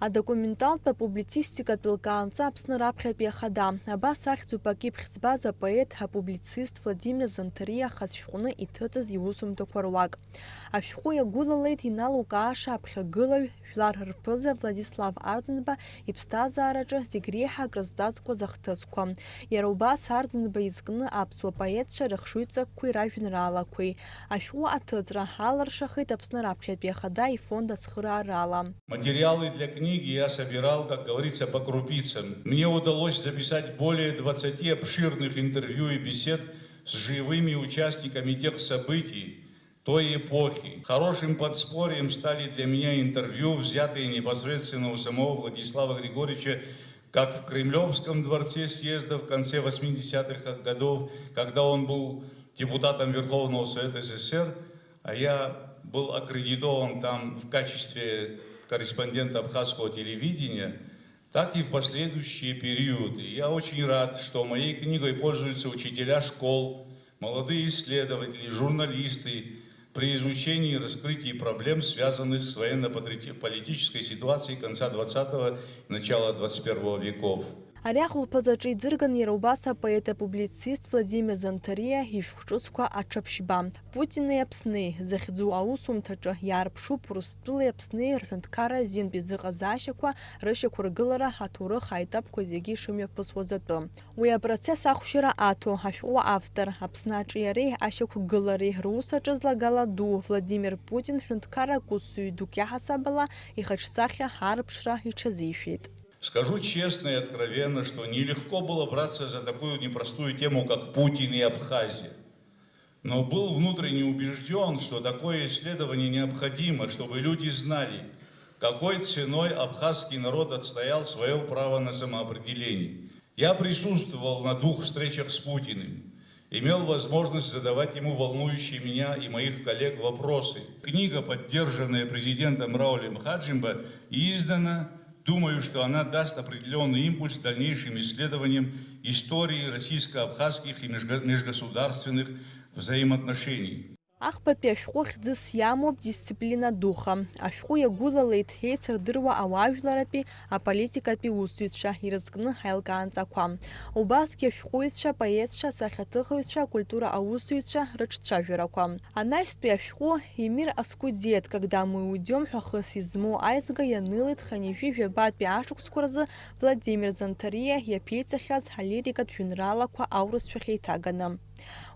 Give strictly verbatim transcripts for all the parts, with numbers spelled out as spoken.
Адокументалтә апублицистикатә лкаанҵа Аԥсны раԥхьатәи ахада, абас ахьӡуп акьыԥхь збаз апоет, апублицист Владимир Занҭариа хаз шәҟәны иҭыҵыз иусумҭақәа руак. Ашәҟәы иагәылалеит иналукааша аԥхьагылаҩ, жәлар рԥыза Владислав Арӡынба иԥсҭазаараҿы зегь реиҳа акрызҵазкуаз ахҭысқәа. Иара убас Арӡынба изкны аԥсуа поетцәа рыхшыҩҵакқәеи ражәеинраалақәеи. Ашәҟәы аҭыҵра аларшахеит Аԥсны раԥхьатәи ахада ифонд ацхыраарала. Материалы для книги я собирал, как говорится, по крупицам. Мне удалось записать более двадцати обширных интервью и бесед с живыми участниками тех событий, той эпохи. Хорошим подспорьем стали для меня интервью, взятые непосредственно у самого Владислава Григорьевича, как в Кремлевском дворце съезда в конце восьмидесятых годов, когда он был депутатом Верховного Совета С С С Р, а я был аккредитован там в качестве корреспондента абхазского телевидения, так и в последующие периоды. Я очень рад, что моей книгой пользуются учителя школ, молодые исследователи, журналисты при изучении и раскрытии проблем, связанных с военно-политической ситуацией конца двадцатого, начала двадцать первого веков. Ари ахәылԥаз аҿы иӡырган иара убас апоет-апублицист Владимир Занҭариа ишәҟәҿыцқәа аҽаԥшьба. Путини Аԥсни захьӡу аусумҭаҿы иаарԥшуп Урыстәылеи Аԥсни рҳәынҭқарра азинтә изыҟазаашьақәа рышьақәыргылара аҭоурых аетапқәа зегьы ишымҩаԥысуаз атәы. Уи апроцесс ахәшьара аҭо ашәҟәы автор, Аԥсны аҿиареи ашьақәгылареи рус аҿы злагала ду Владимир Путин ҳәынҭқарратә усзуҩ дук иаҳасабала ихаҿсахьа аарԥшра иҽазишәеит. Скажу честно и откровенно, что нелегко было браться за такую непростую тему, как Путин и Абхазия. Но был внутренне убеждён, что такое исследование необходимо, чтобы люди знали, какой ценой абхазский народ отстоял своё право на самоопределение. Я присутствовал на двух встречах с Путиным, имел возможность задавать ему волнующие меня и моих коллег вопросы. Книга, поддержанная президентом Раулем Хаджимба, издана. Думаю, что она даст определённый импульс дальнейшим исследованиям истории российско-абхазских и межго-, межгосударственных взаимоотношений. Ахԥатәи ашәҟәы хьӡыс иамоуп Дисциплина духа. Ашәҟәы иагәылалеит еицырдыруа ауаажәларратәи, аполитикатәи усзуҩцәа ирызкны аилкаанҵақәа. Убасгьы ашәҟәыҩҩцәа, поетцәа, асахьаҭыхыҩцәа, акультура аусзуҩцәа рыҿцәажәарақәа. Анаҩстәи ашәҟәы Эмир Аскудиет, «Когда мы уйдём» ҳәа хыс измоу аизга ианылеит хынҩажәи жәабатәи ашықәсқәа рзы Владимир Занҭариа иаԥиҵахьаз алирикатә жәеинраалақәа аурысшәахь еиҭаганы.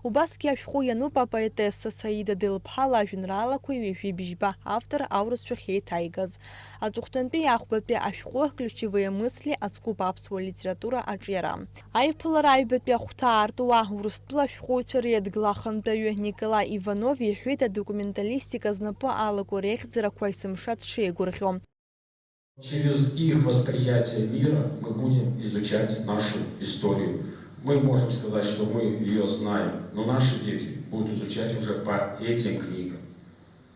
Убасгьы ашәҟәы иануп апоетесса Саида Делԥҳа лажәеинраалақәа ҩажәи бжьба автор аурысшәахь еиҭаигаз. Аҵыхәтәантәи ахәбатәи ашәҟәы «Ключевые мысли» азкуп аԥсуа литература аҿиара. Аиԥылара аҩбатәи ахәҭа аартуа Урыстәыла ашәҟәыҩҩцәа реидгыла ахантәаҩы Николаи Иванов иҳәеит, адокументалистика знапы алаку реихьӡарақәа есымша дшеигәырӷьо. Через их восприятие мира мы будем изучать нашу историю. Мы можем сказать, что мы её знаем, но наши дети будут изучать уже по этим книгам.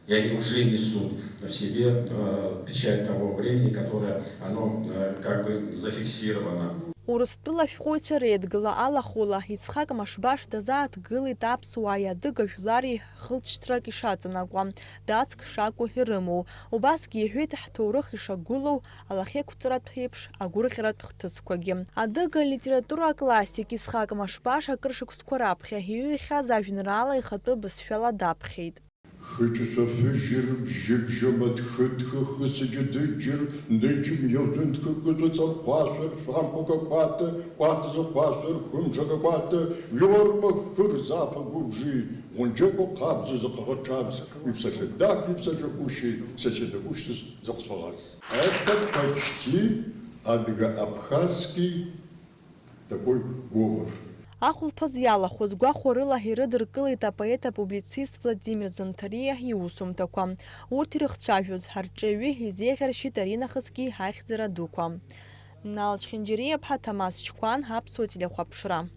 И они уже несут в себе, э, печать того времени, которое оно, э, как бы зафиксировано. Урыстәыла ашәҟәыҩҩцәа реидгыла алахәыла Ицхак Машбаш дазааҭгылеит аԥсуааи адыга жәлари хылҵшьҭрак ишаҵанакуа, даҵк шакәу ирымоу. Убасгьы иҳәеит ҳҭоурых ишагәылоу, алахьеиқәҵаратә еиԥш, агәырӷьаратә хҭысқәагьы. Адыга литература аклассик Исхак Машбаш акыр шықәсқәа раԥхьа иҩхьаз ажәеинраала ихатәы бызшәала даԥхьеит. Хыҷы сафыжьыр, бжьыбжьома дхыдхы, хысыҷы дыџьыр, ныџьым иозын дхы кыҵәыҵа, хәашәыр, шәамԥақәа кәаты, кәатазы хәашәыр, хымжакәа кәаты, жәорма хыр зафа гәыбжи, ӷәынџьықәа хабзазы ҟаҟаҿабз, иԥсахьа дак иԥсахьагәышьеи, сахьадагәышьҭыз зыхцәаӷаз. Это почти адыга-абхазский такой говор. Ахәылԥаз иалахәыз гәахәарыла ирыдыркылеит апоет-апублицист Владимир Занҭариа иусумҭақәа. Урҭ ирыхцәажәоз ҳарҿиаҩы изеиӷьаршьеит аринахысгьы аихьӡара дуқәа. Нал Чхинџьариаԥҳа, Ҭамаз Чқәан, Аԥсуа телехәаԥшра.